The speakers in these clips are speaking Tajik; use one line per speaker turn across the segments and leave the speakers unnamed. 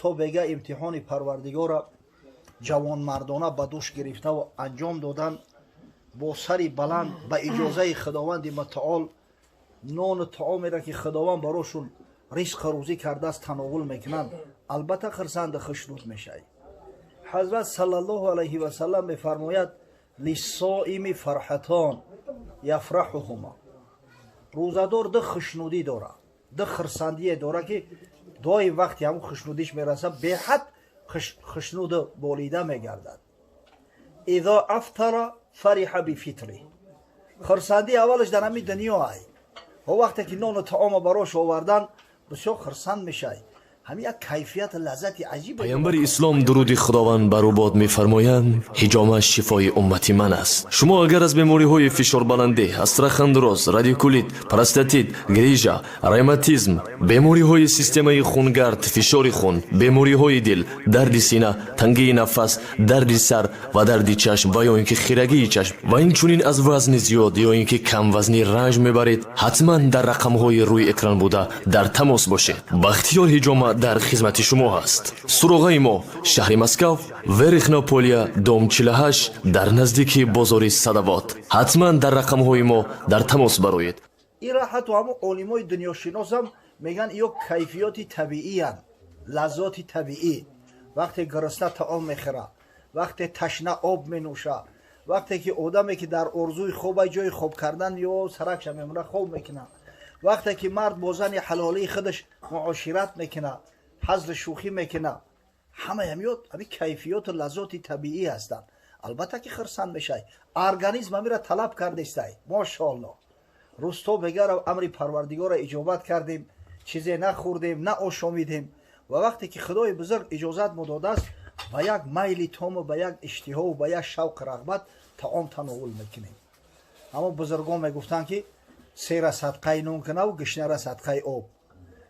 То бега имтиҳони Парвардигора ҷавонмардона ба дӯш гирифтаву анҷом додан, бо сари баланд, ба иҷозаи Худованди Мутаол нону таомеро, ки Худованд барошун ризқу рӯзӣ кардааст, тановул мекунанд, албатта хирсанду хушнуд мешавӣ. Ҳазрат саллаллоҳу алайҳи васалам мефармояд: للصائم فرحتان يفرحهما. Рӯзадор ду хушнудӣ дорад, ду хирсандие дорад, ки доим вақти ҳамун хушнудиш мерасад, беҳад хушнуду болида мегардад. إذا أفطر فرح بفطره. Хирсандии аввалаш дар ҳамин дунё ай ва вақте ки нону таома барош овардан, бисёр хирсанд мешавӣ. Ҳамин як кайфияту лаззати аҷиб.
Паёмбари ислом, дуруди Худованд бар ӯ бод, мефармоянд: «Ҳиҷома шифои уммати ман аст». Шумо агар аз бемориҳои фишорбаландӣ, остеохондроз, радикулит, простатит, грижа, ревматизм, бемориҳои системаи хунгард, фишори хун, бемориҳои дил, дарди сина, тангии нафас, дарди сар ва дарди чашм ва ё ин ки хирагии чашм ва инчунин аз вазни зиёд ё ин ки камвазнӣ ранҷ мебаред, ҳатман дар рақамҳои рӯи экран буда дар тамос бошед. Бахтиёр Ҳиҷома дар хизмати шумо ҳаст. Суроғаи мо: шаҳри Москав, Верхнее Поле, дом 48, дар наздики бозори Садовод. Ҳатман дар рақамҳои мо дар тамос бароед.
Ира ҳатто ҳамун олимои дунёшиносам мегӯянд, ё кайфиёти табииянд, лаззоти табиӣ. Вақте гурусна таом мехӯра, вақте ташна об менӯша, вақте ки одаме ки дар орзуи хоба, ҷои хоб кардан ё саракша мемона, хоб мекунад, вақте ки мард бо зани ҳалолии худаш муошират мекунад, ҳазлу шӯхӣ мекунад, ҳамаи ҳамиёт ҳамин кайфиёту лаззоти табиӣ ҳастанд. Албатта ки хирсанд мешавӣ, организм ҳамира талаб кардестай. Мошоалло, рӯзто бегара амри Парвардигорро иҷобат кардем, чизе нахӯрдем, наошомидем ва вақте ки Худои бузург иҷозат мо додааст, ба як майли тому, ба як иштиҳову ба як шавқу рағбат таом тановул мекунем. Аммо бузургон мегуфтанд, ки сера садқаи нон кунаву гишнара садқаи об.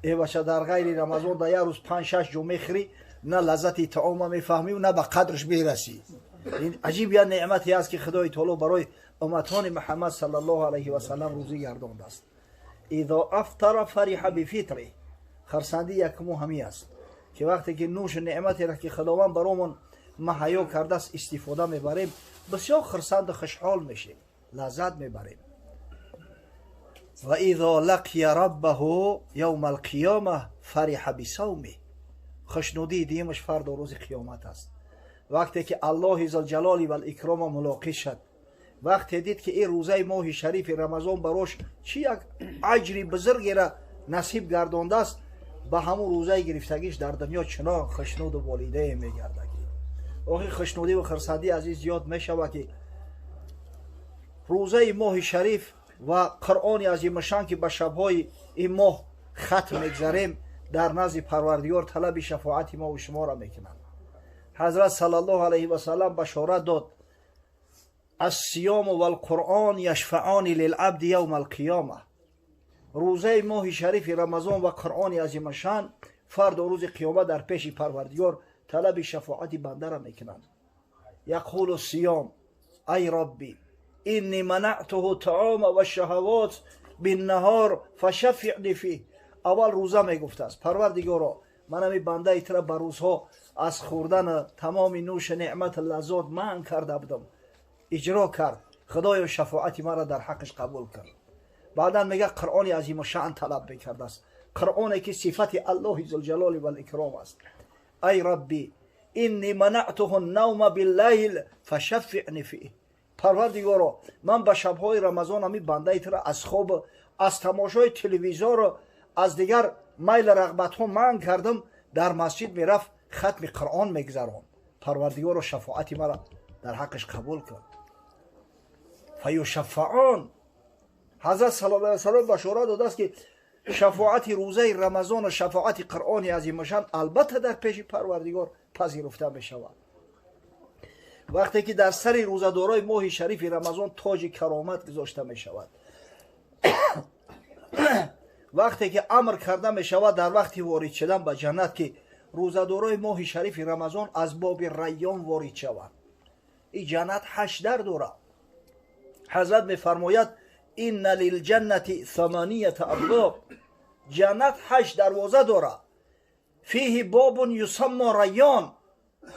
Э бача, дар ғайри Рамазон дар як рӯз панҷ шаш ҷо мехӯрӣ, на лаззати таома мефаҳмию, на ба қадрш мерасӣ. Ин аҷиб як неъмате аст, ки Худои таоло барои умматони Муҳаммад саллаллоҳу алайҳи васалам рӯзӣ гардондааст. إذا أفطر فرح بفطره. Хирсандӣ якуму ҳамин аст, ки вақте ки нӯшу неъматеро, ки Худованд баромон маҳайё кардааст, истифода мебарем, бисёр хирсанду хушҳол мешем, лаззат мебарем. وإذا لقي ربه يوم القيامة فرح بصومه. Хушнудии дуюмаш фардо, рӯзи қиёмат аст, вақте ки Аллоҳи Зулҷалоли валикрома мулоқӣ шад, вақте дид, ки ин рӯзаи моҳи шарифи Рамазон барош чӣ як аҷри бузургера насиб гардондааст, ба ҳамун рӯзаи гирифтагиш дар дунё чунон хушнуду болидае мегардад, ки охи хушнудиву хирсандӣ аз ин зиёд мешавад, ки рӯзаи моҳи шариф ва Қуръони азимушшан, ки ба шабҳои ин моҳ хатм мегзарем, дар назди Парвардигор талаби шафоати мову шуморо мекунанд. Ҳазрат саллаллоҳу алайҳи васалам башорат дод: الصيام والقرآن يشفعان للعبد يوم القيامة. Рӯзаи моҳи шарифи Рамазон ва Қуръони азимашан фардо, рӯзи қиёмат, дар пеши Парвардигор талаби шафоати бандара мекунанд. يقول الصيام: أي ربي، إني منعته الطعام والشهوات بالنهار فشفعني فيه. Аввал рӯза мегуфтааст: «Парвардигоро, ман ҳами бандаи тира ба рӯзҳо аз хӯрдану тамоми нӯши неъмату лаззот манъ карда будам, иҷро кард. Худоё, шафоати маро дар ҳаққаш қабул кард». Баъдан мега, Қуръони азимушаън талаб мекардааст, Қуръоне ки сифати Аллоҳи Зулҷалоли валикром аст: «أي ربي، إني منعته النوم بالليل فشفعني فيه». Парвардигоро, ман ба шабҳои Рамазон ҳами бандаи тура аз хоб, аз тамошои телевизору аз дигар майлу рағбатҳо манъ кардам, дар масҷид мерафт, хатми Қуръон мегузаронд. Парвардигоро, шафоати маро дар ҳаққаш қабул кун. فيشفعان. Ҳазрат саллаллоҳу алайҳи васаллам башорат додааст, ки шафоати рӯзаи Рамазону шафоати Қуръони азимушан албатта дар пеши Парвардигор пазируфта мешавад. Вақте ки дар сари рӯзадорои моҳи шарифи Рамазон тоҷи каромат гузошта мешавад, вақте ки амр карда мешавад дар вақти ворид шудан ба ҷаннат, ки рӯзадорои моҳи шарифи Рамазон аз боби Райён ворид шаванд. Ин ҷаннат ҳашт дар дорад. Ҳазрат мефармояд: إن للجنة ثمانية أبواب. Ҷаннат ҳашт дарвоза дорад. Фиҳи бобун юсаммо Райён,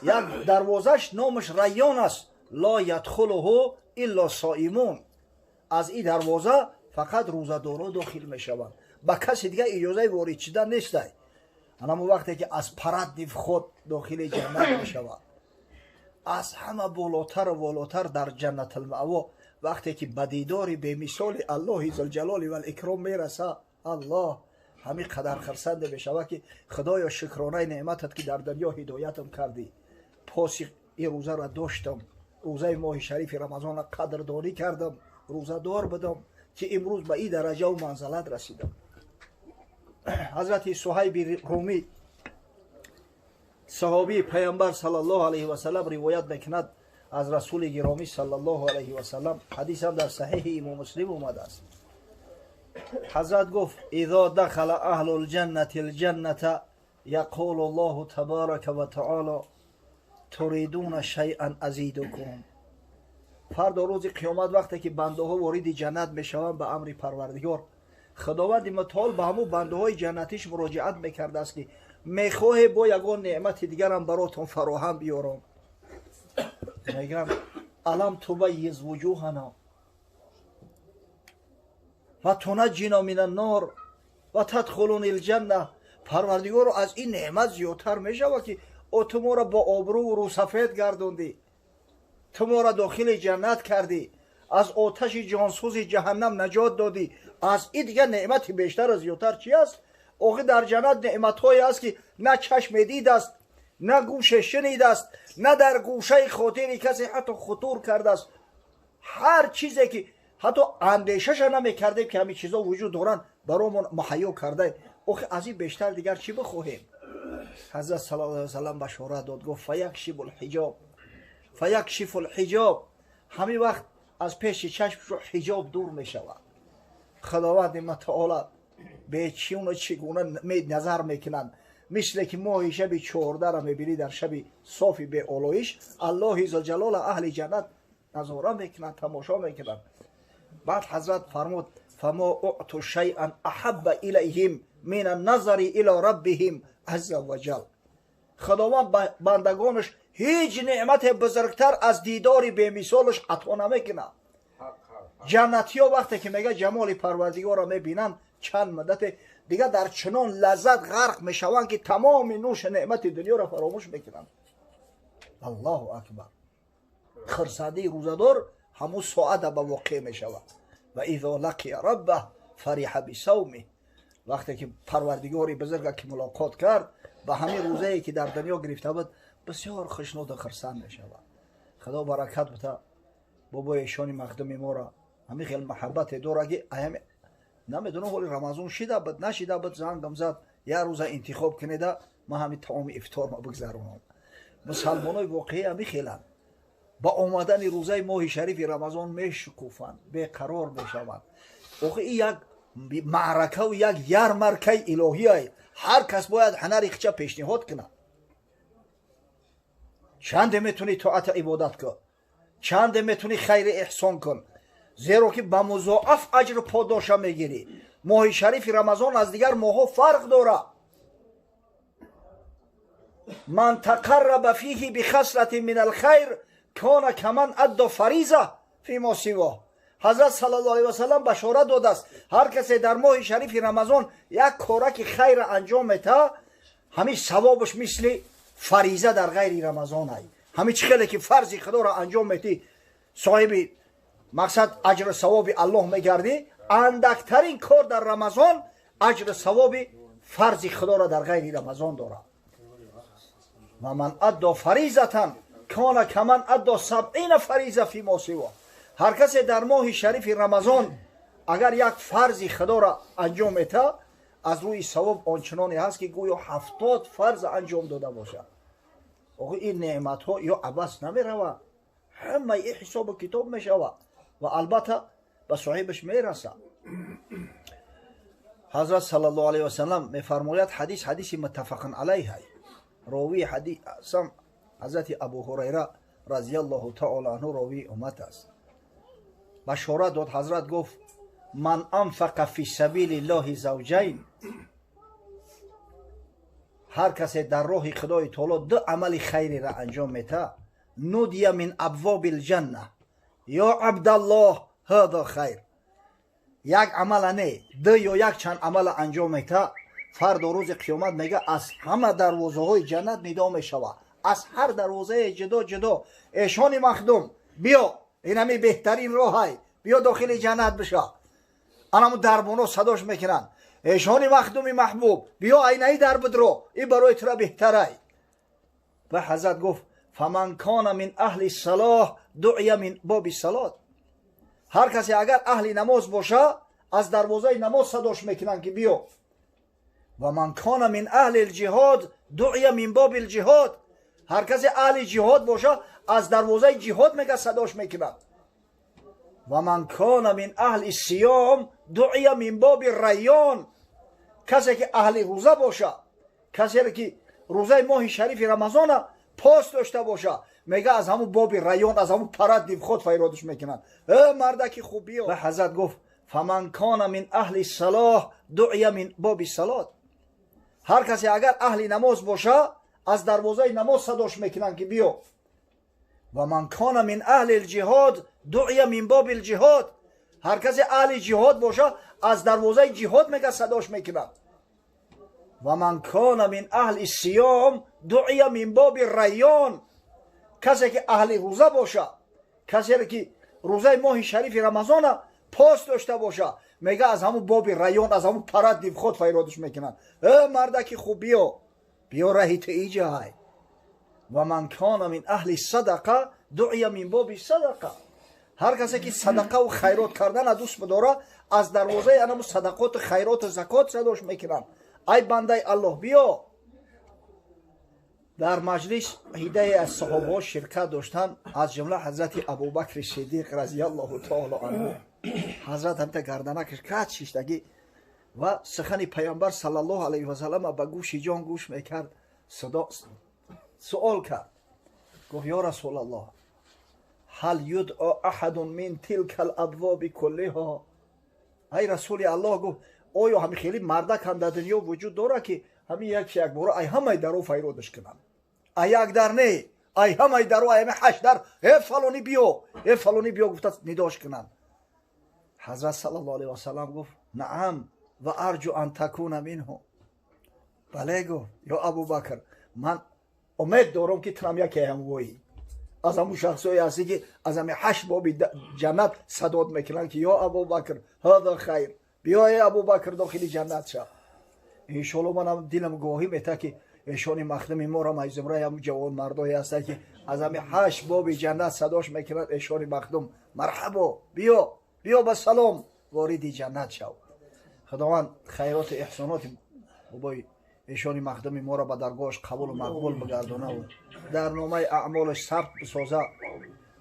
як дарвозаш номаш Райён аст. Ло ядхулуҳу илло соимун, аз ин дарвоза фақат рӯзадоро дохил мешаванд, ба каси дигар иҷозаи ворид шидан нестай. Анамо вақте ки аз парадный вход дохили ҷаннат мешавад, аз ҳама болотару волотар дар Ҷаннатулмаъво, вақте ки ба дидори бемисоли Аллоҳи Зулҷалоли валикром мераса, аллоҳ, ҳамин қадар хурсанде мешавад, ки худоё, шукронаи неъматат, ки дар дунё ҳидоятам кардӣ, поси ин рӯзаро доштам, рӯзаи моҳи шарифи Рамазонро қадрдонӣ кардам, рӯзадор будам, ки имрӯз ба ин дараҷаву манзалат расидам. Ҳазрати Суҳайби Румӣ, саҳобии Паямбар саллаллоҳу алайҳи васалам, ривоят мекунад аз Расули гиромӣ саллаллоҳу алайҳи васалам. Ҳадисам дар Саҳиҳи Имом Муслим омадааст. Ҳазрат гуфт: إذا دخل أهل الجنة الجنة يقول الله تبارك وتعالى تريدون شيئا أزيدكم. Фардо, рӯзи қиёмат, вақте ки бандаҳо вориди ҷаннат мешаванд, ба амри Парвардигор, Худованди Мутаол ба ҳамун бандаҳои ҷаннатиш муроҷиат мекардааст, ки мехоҳе, бо ягон неъмати дигарам баротон фароҳам биёрам? Мегӯям: ألم تبيض وجوهنا وتنجنا من النار وتدخلنا الجنة. Парвардигоро, аз ин неъмат зиёдтар мешавад, ки о ту моро бо обрӯву рӯсафед гардондӣ, ту моро дохили ҷаннат кардӣ, аз оташи ҷонсӯзи ҷаҳаннам наҷот додӣ, аз ин дигар неъмати бештару зиёдтар чи аст? Охи, дар ҷаннат неъматҳое аст, ки на чашме дидааст, на гӯше шунидааст, на дар гӯшаи хотири касе ҳатто хутур кардааст. Ҳар чизе ки ҳатто андешаша намекардем, ки ҳамин чизо вуҷуд доранд, баромон муҳайё карда. Охи, аз ин бештар дигар чӣ бихоҳем? Ҳазрат саллаллоҳу алайҳи васалам башорат дод, гуфт: فيكشف الحجاب، فيكشف الحجاب. Ҳамин вақт аз пеши чашмшо ҳиҷоб дур мешавад. Худованди мутаола бечуну чӣ гуна назар мекунанд, мисле ки моҳи шаби 14-ра мебинӣ дар шаби софи беолоиш. Аллоҳи зулҷалола аҳли ҷаннат назора мекунанд, тамошо мекунанд. Баъд ҳазрат фармуд: فما أعطوا شيئا أحب إليهم من النظر إلى ربهم عز وجل. Худованд ба бандагонаш ҳеҷ неъмате бузургтар аз дидори бемисолаш ато намекунад. Ҷаннатиё вақте ки мега ҷамоли Парвардигорро мебинанд, чанд муддате дигар дар чунон лаззат ғарқ мешаванд, ки тамоми нӯши неъмати дунёро фаромӯш мекунанд. Аллоҳу акбар! Хурсандии рӯзадор ҳамун соата ба воқеъ мешавад. وإذا لقي ربه فرح بصومه. Вақте ки Парвардигори бузурга ки мулоқот кард, ба ҳамин рӯзае ки дар дунё гирифта буд, бисёр хушнуду хурсанд мешавад. Худо баракат бита бобои эшони махдуми моро. Ҳамин хел маҳаббате дора, ки намедонам, ҳоли Рамазон шида буд, нашида буд, зангам зад: як рӯза интихоб кунеда, ман ҳамин таоми ифторма бигзаронам. Мусалмонои воқеӣ ҳамин хеланд, ба омадани рӯзаи моҳи шарифи Рамазон мешукуфанд, беқарор мешаванд. Охи, ин як маъракаву як ярмаркаи илоҳиай, ҳар кас бояд ҳунари хича пешниҳод кунад. Чанде метунӣ тоату ибодат кун, чанде метунӣ хайри эҳсон кун, зеро ки ба музоаф аҷру подоша мегирӣ. Моҳи шарифи Рамазон аз дигар моҳҳо фарқ дорад. من تقرب فيه بخصلة من الخير كان كمن أدى فريضة فيما سواه. Ҳазрат саллаллоҳу алайҳи васалам башорат додааст: ҳар касе дар моҳи шарифи Рамазон як кораки хайра анҷом метаҳад, ҳамин савобаш мисли фариза дар ғайри Рамазон ай. Ҳамин чӣ хеле ки фарзи Худоро анҷом метӣ, соҳиби мақсад аҷру савоби Аллоҳ мегардӣ, андактарин кор дар Рамазон аҷру савоби фарзи Худоро дар ғайри Рамазон дорад. ومن أدى فريضة كان كمن أدى 70 فريضة فيما سواه. Ҳар касе дар моҳи шарифи Рамазон агар як фарзи Худоро анҷом мета, аз рӯи савоб ончуноне ҳаст, ки гӯё 70 фарз анҷом дода бошад. Охи, ин неъматҳо ё абас намеравад, ҳамаи ин ҳисобу китоб мешавад ва албатта ба соҳибаш мерасад. Ҳазрат саллаллоҳу алайҳи васалам мефармояд, ҳадис ҳадиси муттафақун алайҳ, ровии ҳадисам ҳазрати Абу Ҳурайра разияллоҳу таола анҳу, ровии уммат аст. Башорат дод ҳазрат, гуфт: من أنفق في سبيل الله زوجين. Ҳар касе дар роҳи Худои Таоло ду амали хайреро анҷом мета, нудия мин абвоби лҷанна ё абдаллоҳ ҳада хайр. Як амала не, ду ё як чанд амала анҷом мета, фардо рӯзи қиёмат мега аз ҳама дарвозаҳои ҷаннат нидо мешавад, аз ҳар дарвозае ҷудо ҷудо: эшони махдум, биё, инами беҳтарин роҳай, биё дохили ҷаннат биша. Анаму дарбоно садош мекунанд: эшони махдуми маҳбуб, биё, айнаи дар бидро, ин барои тура беҳтарай. Ва ҳазрат гуфт: фаман кона мин аҳли салоҳ дуъя мин боби салот. Ҳар касе агар аҳли намоз боша, аз дарвозаи намоз садош мекунанд ки биё. Ва ман кона мин аҳли лҷиҳод дуъя мин боби лҷиҳод. Ҳар касе аҳли ҷиҳод боша, аз дарвозаи ҷиҳод мега садош мекунад. Ва ман кона мин аҳли сиём дуъя мин боби райён. Касе ки аҳли рӯза боша, касе ки рӯзаи моҳи шарифи рамазона пос дошта боша, мега аз ҳамун боби райён, аз ҳамун парадный вход файродиш мекунанд: э мардаки хуб, биё. Ва ҳазрат гуфт: фаман кона мин аҳли салоҳ дуъя мин боби салот. Ҳар касе агар аҳли намоз боша, аз дарвозаи намоз садош мекунанд ки биё. Ва ман кона мин аҳли лҷиҳод дуъя мин боби лҷиҳод. Ҳар касе аҳли ҷиҳод боша, аз дарвозаи ҷиҳод мега садош мекунад. Ва ман кона мин аҳли сиём дуъя мин боби райён. Касе ки аҳли рӯза боша, касе ки рӯзаи моҳи шарифи рамазона пос дошта боша, мега аз ҳамун боби райён, аз ҳамун парадный вход файродиш мекунанд: э мардаки хуб, биё, биё, раҳи ту иҷаҳай. Ва ман кона мин аҳли садақа дуъя мин боби садақа. Ҳар касе ки садақаву хайрот кардана дӯст бидора, аз дарвозаи анаму садақоту хайроту закот садош мекунанд: ай бандаи Аллоҳ, биё. Дар маҷлис ҳидае аз саҳобаҳо ширкат доштанд, аз ҷумла ҳазрати Абубакри Сидиқ разиаллоҳу таоло анҳу. Ҳазрат ҳамта гарданакаш кат шиштагӣ ва сухани Паёмбар саллаллоҳу алайҳи васаллама ба гӯши ҷон гӯш мекард. Суол кард, гуфт: ё Расулаллоҳ, ҳал юдъо аҳадун мин тилка алабвоби куллиҳо? Ай Расули Аллоҳ, гуфт, оё ҳами хеле мардак ҳам дар дунё вуҷуд дорад, ки ҳамин як якбора ай ҳамаи даро файродаш кунанд, ай як дар не, ай ҳамаи даро, ай ҳами ҳашт дар, э фалонӣ биё, э фалонӣ биё гуфта нидош кунанд? Ҳазрат саллаллоҳу алайҳи васалам гуфт: наам ва арҷу ан такуна минҳу. Бале, гуфт, ё Абубакр, ман умед дорам, ки тунам яке ҳамвоӣ, аз ҳамун шахсое ҳастӣ, ки аз ҳами ҳашт боби ҷаннат садод мекунанд, ки ё Абубакр, ҳада хайр, биё, э Абубакр, дохили ҷаннат шав. Иншоалло, манам дилам гоҳӣ мета, ки эшони махдуми морам аз зумраи ҳамун ҷавонмардое ҳастанд, ки аз ҳами ҳашт боби ҷаннат садош мекунад: эшони махдум, марҳабо, биё, биё, ба салом вориди ҷаннат шав. Худованд хайроту эҳсоноти бобои эшони махдуми моро ба даргоҳаш қабулу мақбул бигардонаву дар номаи аъмолаш сабт бисоза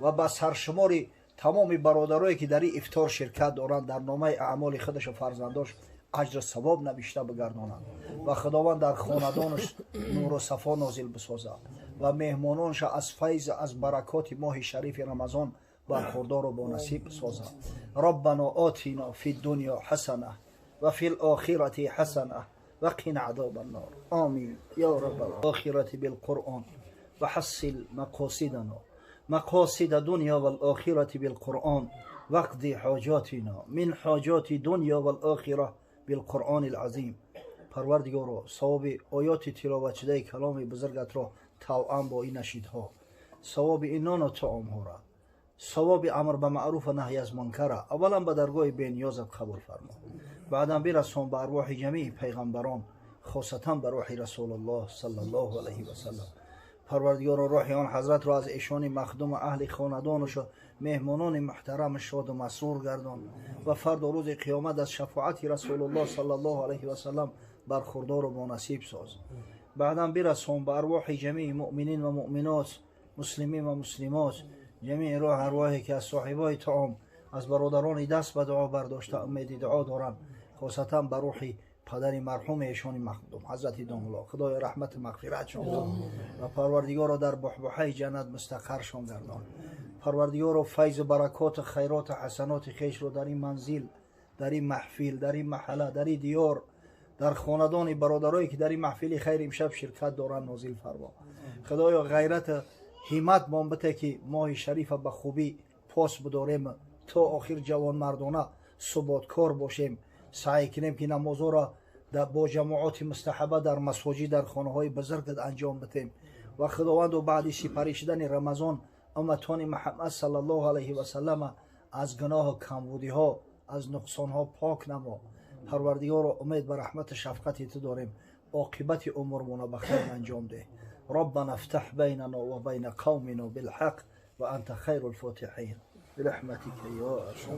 ва ба саршумори тамоми бародарое, ки дар ин ифтор ширкат доранд, дар номаи аъмоли худашу фарзандош аҷру савоб навишта бигардонанд ва Худованд дар хонадонаш нуру сафо нозил бисозад ва меҳмононша аз файз, аз баракоти моҳи шарифи Рамазон бархурдору бонасиб бисозад. Роббано отино фи дунё ҳасана ва фи лохирати ҳасана وقنا عذاب النار، آمين يا رب الآخرة بالقرآن وحصل مقاصدنا، مقاصد دنيا والآخرة بالقرآن، واقضي حاجاتنا من حاجات دنيا والآخرة بالقرآن العظيم. Парвардигоро, савоби оёти тиловатшудаи каломи бузургатро тавъам бо ин нашидҳо, савоби ин нону таомҳора, савоби амр ба маъруфа наҳй аз мункара аввалан ба даргоҳи бениёзат қабул фармо, баъдан бирасон ба арвоҳи ҷамии пайғамбарон, хосатан ба рӯҳи Расулуллоҳ саллаллоҳу алайҳи васалам. Парвардигоро, рӯҳи он ҳазратро аз эшони махдуму аҳли хонадонашу меҳмонони муҳтарам шоду масрур гардон ва фардо рӯзи қиёмат аз шафоати Расулуллоҳ саллаллоҳу алайҳи васалам бархурдору бонасиб соз. Баъдан бирасон ба арвоҳи ҷамии муъминин ва муъминот, муслимин ва муслимот, ҷамии рӯҳ арвоҳе, ки аз соҳибои таом, аз бародарони даст ба дуо бардошта умеди дуо доранд, хосатан ба рӯҳи падари марҳуми эшони махдум ҳазрати домулло. Худоё, раҳмату мағфиратшон ва Парвардигоро дар буҳбуҳаи ҷаннат мустақаршон гардон. Парвардигоро, файзу баракоту хайроту ҳасаноти хешро дар ин манзил, дар ин маҳфил, дар ин маҳалла, дар ин диёр, Дар хонадони бародарое, ки дар ин маҳфили хайр имшаб ширкат доранд, нозил фармо. Худоё, ғайрат ҳиммат мон бите, ки моҳи шарифа ба хубӣ пос бидорем, то охир ҷавонмардона суботкор бошем, саъй кунем, ки намозҳоро бо ҷамоати мустаҳаба дар масоҷид, дар хонаҳои бузург анҷом битем. Ва Худованду, баъди сипарӣ шудани Рамазон умматони Муҳаммад саллаллоҳу алайҳи васаллама аз гуноҳу камбудиҳо, аз нуқсонҳо пок намо. Парвардигоро, умед ба раҳмату шафқати ту дорем, оқибати умурмона ба хайр анҷом деҳ. ربنا افتح بيننا وبين قومنا بالحق وأنت خير الفاتحين برحمتك يا أرحم.